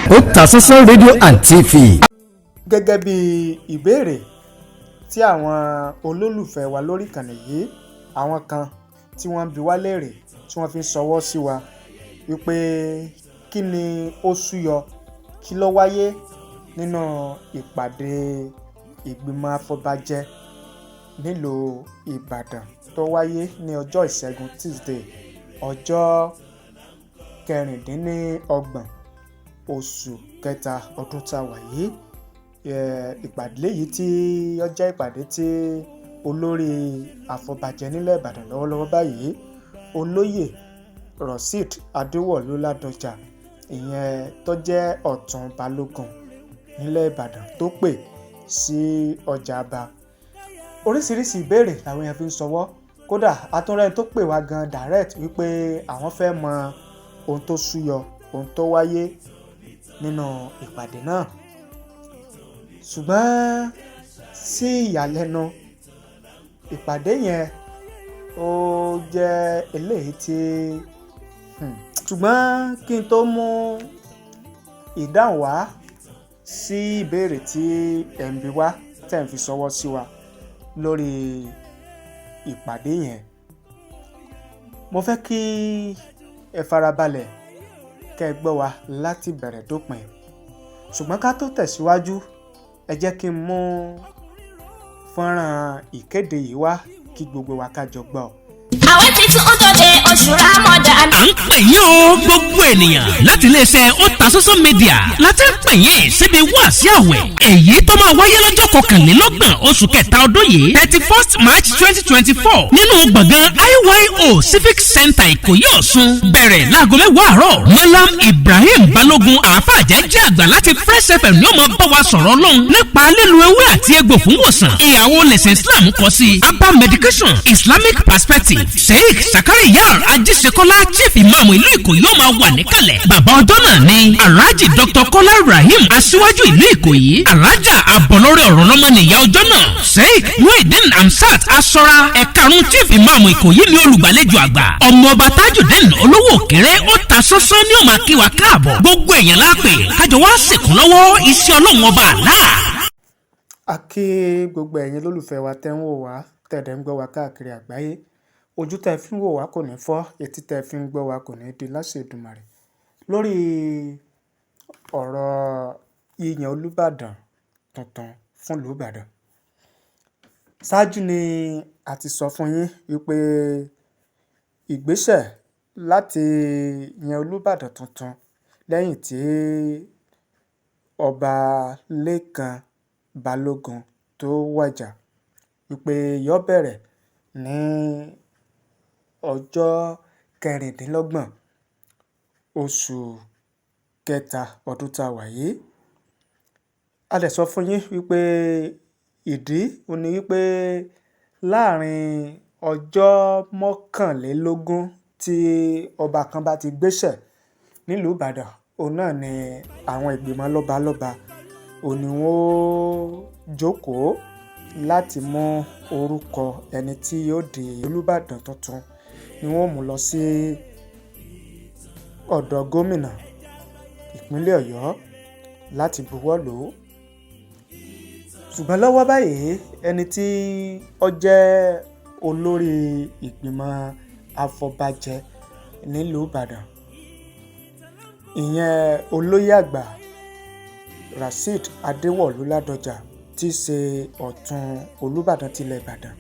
Otasansan rédíò and TV. Gẹ́gẹ́ bí ìbéèrè tí àwọn olólùfẹ́ wa lórí ìkànnì yìí, àwọn kan tí wọ́n ń bi wá léèrè, tí wọ́n fi ń ṣọwọ́ sí wa wípé kí ni ó súyọ, kí ló wáyé nínú ìpàdé ìgbìmọ̀ afọbajẹ nílùú Ìbàdàn tó wáyé ní ọjọ́ Ìṣẹ́gun Tuesday, ọjọ́ 26 oṣù kẹta ọdún tá a wà yìí. Ìpàdé yìí tí ó jẹ́ ìpàdé tí olórí àfọbàjẹ́ nílẹ̀ Ìbàdàn lọ́wọ́lọ́wọ́ báyìí, Olóyè Rasheed Adéwọ̀lú Ládọjà, ìyẹn tó jẹ́ Ọ̀tún Balógun nílẹ̀ Ìbàdàn, tó pè sí ọjà àbá. Oríṣiríṣi ìbéèrè làwọn èèyàn fi ń ṣọwọ́. Kódà atúnrẹ́ni tó pè wá gan direct wípé àwọn fẹ́ mọ ohun tó súyọ, ohun tó wáyé nínú ìpàdé náà. Ṣùgbọ́n sí ìyàlẹ́nu, ìpàdé yẹn ó jẹ́ eléyìí tí ṣùgbọ́n kí n tó mú ìdáhùn wá sí ìbéèrè tí ẹ̀ ń bi wá, tẹ̀ ń fi ṣọwọ́ sí wa lórí ìpàdé yẹn, mo fẹ́ kí ẹ farabalẹ̀ kẹ́ ẹ gbọ́ wa láti bẹ̀rẹ̀ dópin. Ṣùgbọ́n ká tó tẹ̀síwájú, ẹ jẹ́ kí n mú fọ́nrán ìkéde yìí wá kí gbogbo wa ká jọ gbọ́. Àwẹ̀ títún ó tó dé, oṣù Ramadan. À ń pè yín o, gbogbo ènìyàn, láti iléeṣẹ́ Otasansan Media láti ń pè yín síbi wáàsí àwẹ̀ èyí tó máa wáyé lọ́jọ́ 31 oṣù kẹta ọdún yìí, 31st March 2024, nínú gbọ̀ngàn IYO Civic Center, Ìkòyí Ọ̀ṣun, bẹ̀rẹ̀ láago 10 àárọ̀. Malam Ibrahim Balógun, àáfàá jẹ́jẹ́ àgbà láti Fresh FM, ni ó máa bá wa sọ̀rọ̀ Ọlọ́run nípa lílo ewé àti egbò fún wòsàn. Ìyàwó lẹ̀sìn Islam kọ sí herbal medication, Islamic perspective. Sheikh Sakariyar Ajíṣekọ́lá, Chief Imam ìlú Ìkòyí, ó máa wà níkàlẹ̀. Bàbá ọjọ́ náà ni Alhaji Dr Kọ́lá Ibrahim, aṣíwájú ìlú Ìkòyí. Alhaja Abọ̀lọ́rẹ̀ ọ̀rọ̀ lọ́mọ nìyá ọjọ́ náà. Sheikh Muhyiddin Amsat Asọ́ra, ẹ̀karùn Chief Imam Ìkòyí, ní olùgbàlejò àgbà. Ọmọọba Tajudeen Olówó Òkèrè ó ta sọ́sọ́ ní ó máa kí wa káàbọ̀. Gbogbo èèyàn lápè kájọ wá sìnkú lọ́wọ́ iṣẹ́ Ọlọ́run Ọba àlá. A kí gbogbo ẹ̀yin lólùfẹ́ wa tẹ́ ń wò wá, tẹ̀dẹ̀ ń gbọ́ wa káàkiri àgbáyé. Ojú tẹ́ fi ń wò wá kò ní fọ́, etí tẹ́ fi ń gbọ́ wa kò ní di láṣẹ Èdùmàrè. Lórí ọ̀rọ̀ yíyan Olúbàdàn tuntun fún ìlú Ìbàdàn, ṣáájú ni a ti sọ fún yín wípé ìgbésẹ̀ láti yan Olúbàdàn tuntun lẹ́yìn tí Ọba Lẹ́kàn Balógun tó wájà wípé yóò bẹ̀rẹ̀ ní ọjọ́ 26 oṣù kẹta ọdún tá a wà yìí. A dẹ̀ sọ fún yín wípé ìdí òun ni wípé láàrin ọjọ́ 21 tí ọba kan bá ti gbéṣẹ́ nílùú Ìbàdàn, òun náà ni àwọn ìgbìmọ̀ lọ́balọ́ba òun ni wọ́n ó jókòó láti mú orúkọ ẹni tí yóò di Olúbàdàn tuntun, ni wọ́n ó mú lọ sí ọ̀dọ̀ gómìnà ìpínlẹ̀ Ọ̀yọ́ láti buwọ́ lù ú. Ṣùgbọ́n lọ́wọ́ báyìí, ẹni tí ó jẹ́ olórí ìgbìmọ̀ afọbajẹ nílùú Ìbàdàn, ìyẹn Olóyè Àgbà Rasheed Adéwọ̀lú Ládọjà, tí í ṣe Ọ̀tún Olùbàdàn tilẹ̀ Ìbàdàn,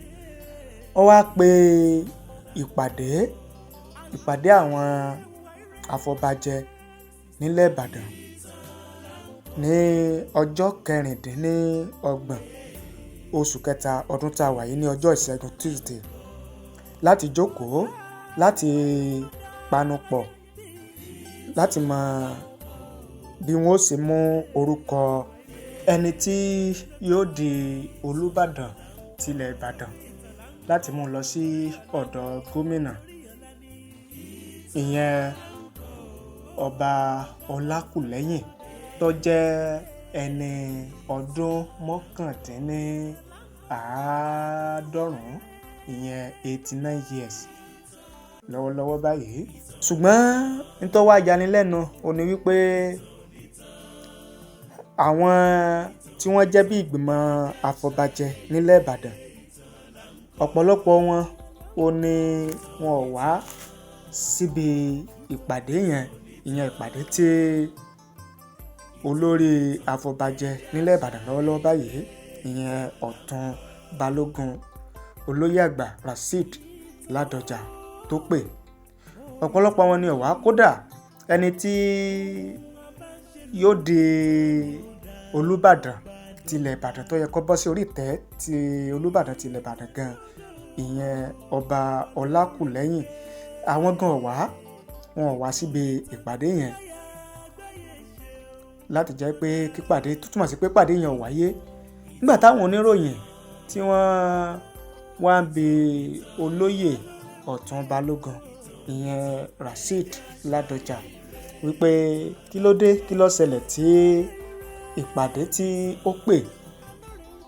ó wáá pe ìpàdé àwọn afọbajẹ nílẹ̀ Ìbàdàn ní ọjọ́ 26 oṣù kẹta ọdún tá a wà yìí, ní ọjọ́ Ìṣẹ́gun Tuesday, láti jókòó, láti panupọ̀, láti mọ bí wọ́n ó ṣe mú orúkọ ẹni tí yóò di Olùbàdàn tilẹ̀ Ìbàdàn, láti mú un lọ sí ọ̀dọ̀ gómìnà, ìyẹn Ọba Ọlákùlẹ́hìn, tó jẹ́ ẹni ọdún 89, ìyẹn 89 years lọ́wọ́lọ́wọ́ báyìí. Ṣùgbọ́n nítorí wá yanilẹ́nu ò ní wípé Àwọn tí wọ́n jẹ́ bí ìgbìmọ̀ àfọ̀bàjẹ́ nílẹ̀ Ìbàdàn, ọ̀pọ̀lọpọ̀ wọn ò ní wọn ò wá síbi ìpàdé yẹn, ìyẹn ìpàdé tí olórí àfọ̀bàjẹ́ nílẹ̀ Ìbàdàn lọ́wọ́lọ́wọ́ báyìí, ìyẹn Ọ̀tún Balógun Olóyè Àgbà Rasheed Ládọjà tó pè. Ọ̀pọ̀lọpọ̀ wọn ni ò wá. Kódà ẹni tí yóò di Olúbàdàn tilẹ̀ Ìbàdàn tó yẹ kó bọ́ sí orí ìtẹ́ ti Olúbàdàn tilẹ̀ Ìbàdàn gan, ìyẹn Ọba Ọlákùlẹ́hìn, àwọn gan ò wá, wọn ò wá síbi ìpàdé yẹn láti jẹ́ pé kípàdé tó túmọ̀ sí pé pàdé yẹn ò wáyé. Nígbà táwọn oníròyìn tí wọ́n wá ń bi olóyè Ọ̀tún Balógun, ìyẹn Rasheed Ládọjà, wípé kí ló dé, kí ló ṣẹlẹ̀ tí ìpàdé tí ó pè,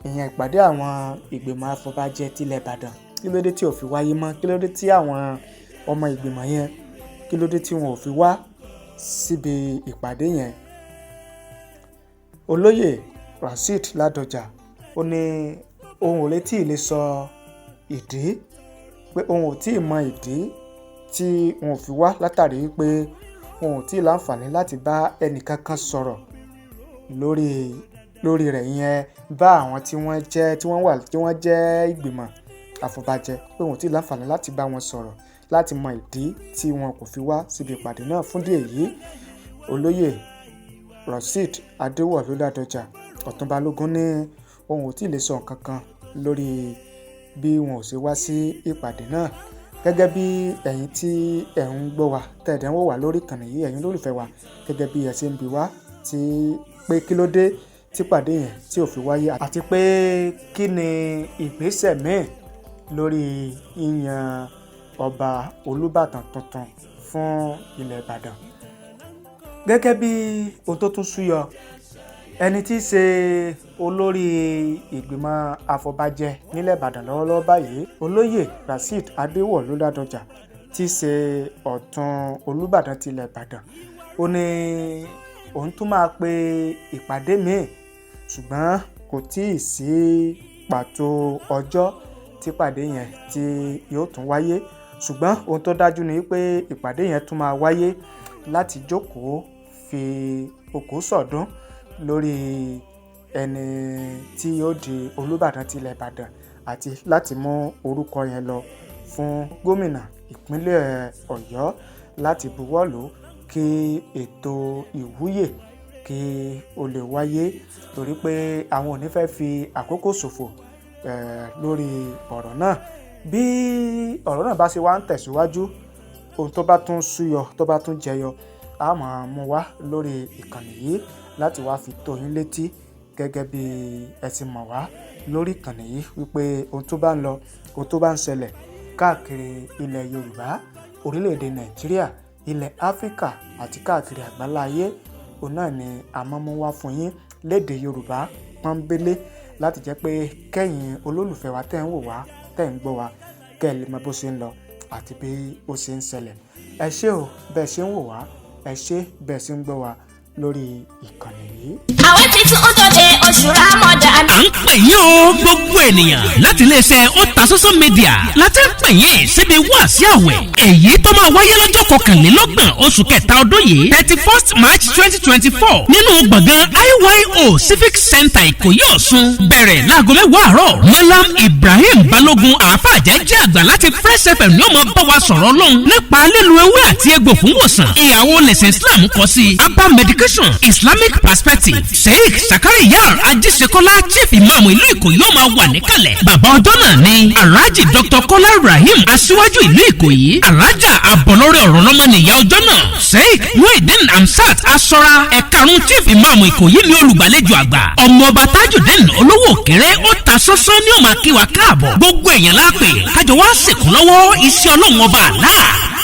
ìyẹn ìpàdé àwọn ìgbìmọ̀ afọbajẹ tilẹ̀ Ìbàdàn, kí ló dé tí ò fi wáyé mọ́, kí ló dé tí àwọn ọmọ ìgbìmọ̀ yẹn, kí ló dé tí wọn ò fi wá síbi ìpàdé yẹn. Olóyè Rasheed Ládọjà ó ní òun ò lè tí ì lè sọ ìdí, pé òun ò tí ì mọ ìdí tí wọn ò fi wá, látàrí pé wọn ò tí ì láǹfààní láti bá ẹnìkankan sọ̀rọ̀ lórí rẹ̀, ìyẹn bá àwọn tí wọ́n jẹ́ tí wọ́n wà tí wọ́n jẹ́ ìgbìmọ̀ àfọ̀bàjẹ́, pé wọn ò tí ì láǹfààní láti bá wọn sọ̀rọ̀ láti mọ ìdí tí wọn kò fi wá síbi ìpàdé náà. Fún díẹ̀ yìí, olóyè Rasheed Adéwọ̀lú Ládọjà Ọ̀tún Balógun ní òun ò tí ì lè sọ nǹkan kan lórí bí wọn ò ṣe wá sí ìpàdé náà. Gẹ́gẹ́ bí ẹ̀yin tí ẹ̀ ń gbọ́ wa, tẹ̀dẹ̀ ń wò wá lórí ìkànnì yìí, ẹ̀yin olólùfẹ́ wa, gẹ́gẹ́ bí ẹ ṣe ń bi wá tí pé kí ló dé tí pàdé yẹn tí ò fi wáyé, àti pé kí ni ìgbésẹ̀ míì lórí yíyan ọba Olúbàdàn tuntun fún ilẹ̀ Ìbàdàn. Gẹ́gẹ́ bí ohun tó tún súyọ, ẹni tí í ṣe olórí ìgbìmọ̀ àfọ̀bàjẹ́ nílẹ̀ Ìbàdàn lọ́wọ́lọ́wọ́ báyìí, olóyè Rasheed Adéwọ̀lú Ládọjà tí í ṣe Ọ̀tún Olúbàdàn tilẹ̀ Ìbàdàn, ó ní òun tún máa pe ìpàdé míì, ṣùgbọ́n kò tí ì sí pàtó ọjọ́ tí ìpàdé yẹn tí yóò tún wáyé. Ṣùgbọ́n ohun tó dájú ni pé ìpàdé yẹn tún máa wáyé láti jókòó fi okòó sọ̀dún lórí ẹni tí yóò di Olúbàdàn tilẹ̀ Ìbàdàn, àti láti mú orúkọ yẹn lọ fún gómìnà ìpínlẹ̀ Ọ̀yọ́ láti buwọ́lù kí ètò ìwúyè kí ó lè wáyé, torí pé àwọn ò ní fẹ́ fi àkókò ṣòfò lórí ọ̀rọ̀ náà. Bí ọ̀rọ̀ náà bá ṣe wá ń tẹ̀síwájú, ohun tó bá tún súyọ, tó bá tún jẹyọ, a máa mú wá lórí ìkànnì yìí láti wá fi tó yín létí, gẹ́gẹ́ bí ẹ ti mọ̀ wá lórí ìkànnì yìí wípé ohun tó bá ń lọ, ohun tó bá ń ṣẹlẹ̀ káàkiri ilẹ̀ Yorùbá, orílẹ̀-èdè Nàìjíríà, ilẹ̀ Áfíríkà àti káàkiri àgbáláyé, òun náà ni a máa mú wá fún yín lédè Yorùbá pọ́nbélé, láti jẹ́ pé kẹ́yìn olólùfẹ́ wa tẹ́ ń wò wá, tẹ́ ń gbọ́ wa, kẹ́ ẹ lè mọ bó ṣe ń lọ àti bí ó ṣe ń ṣẹlẹ̀. Ẹ ṣé o bẹ́ẹ̀ ṣe ń wò wá, ẹ ṣé bẹ́ẹ̀ ṣe ń gbọ́ wa lórí ìkànnì yìí. Àwẹ̀ titun tó dé, oṣù Ramadan. À ń pè yín o, gbogbo ènìyàn, láti iléeṣẹ́ Otasansan Media láti ń pè yín síbi wáàsí àwẹ̀ èyí tó máa wáyé lọ́jọ́ 21 oṣù kẹta ọdún yìí, 31st March 2024, nínú gbọ̀ngàn IYO Civic Center, Ìkòyí Ọ̀ṣun, bẹ̀rẹ̀ láago 10 àárọ̀. Malam Ibrahim Balógun, àáfàá jẹ́jẹ́ àgbà láti Fresh FM, ní ó máa bá wa sọ̀rọ̀ Ọlọ́run nípa lílo ewé àti egbò fún wòsàn. Ìyàwó lẹ̀sìn Islam kọ sí herbal medication, Islamic perspective. Sheikh Sakariyar Ajíṣekọ́lá, Chief Imam ìlú Ìkòyí, yóò máa wà níkàlẹ̀. Bàbá ọjọ́ náà ni Alhaji Dr. Kọ́lá Ibrahim, aṣíwájú ìlú Ìkòyí. Alhaja Abọ̀lọ́rẹ̀ ọ̀rọ̀ lọ́mọ nìyá ọjọ́ náà. Sheikh Muhyiddin Amsat Asọ́ra, ẹ̀karùn Chief Imam Ìkòyí, ní olùgbàlejò àgbà. Ọmọọba Tajudeen Olówó Òkèrè ó ta sọ́sọ́ ní ó máa kí wa káàbọ̀. Gbogbo èèyàn lápè kájọ wá sèkún lọ́wọ́ iṣẹ́ Ọlọ́run Ọba àlá.